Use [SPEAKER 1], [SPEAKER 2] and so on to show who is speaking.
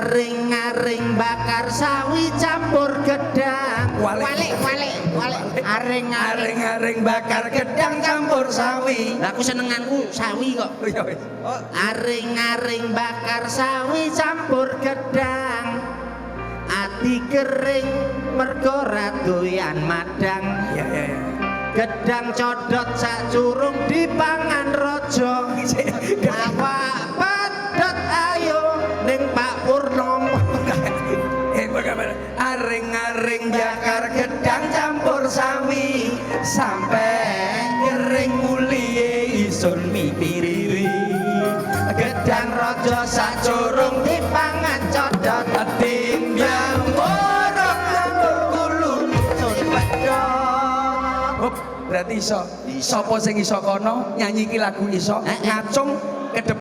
[SPEAKER 1] Aring-aring bakar sawi campur gedang.
[SPEAKER 2] Walik.
[SPEAKER 1] Walik, walik, walik. Aring-aring.
[SPEAKER 2] Aring-aring bakar gedang campur sawi.
[SPEAKER 1] Lah, aku senenganku sawi kok.
[SPEAKER 2] Oh, iya wis.
[SPEAKER 3] Oh,
[SPEAKER 1] Aring-aring bakar sawi campur gedang. Ati kering mergo ra doyan madang.
[SPEAKER 2] Iya.
[SPEAKER 1] Gedang codot sak curung dipangan raja. Awak pedot ayo ning Pak Purnomo.
[SPEAKER 2] Eh, bagaimana? Aring-aring bakar gedang campur sawi sampai kering mulihe isun mikiri.
[SPEAKER 1] Gedang raja sak curung dipangan codot.
[SPEAKER 2] Timbang borong alur kulun
[SPEAKER 1] Sun pedot.
[SPEAKER 2] Hop, berarti iso. Sopo sing iso kono nyanyi ki lagu iso
[SPEAKER 1] Eh, eh.
[SPEAKER 2] ngacung ke depan.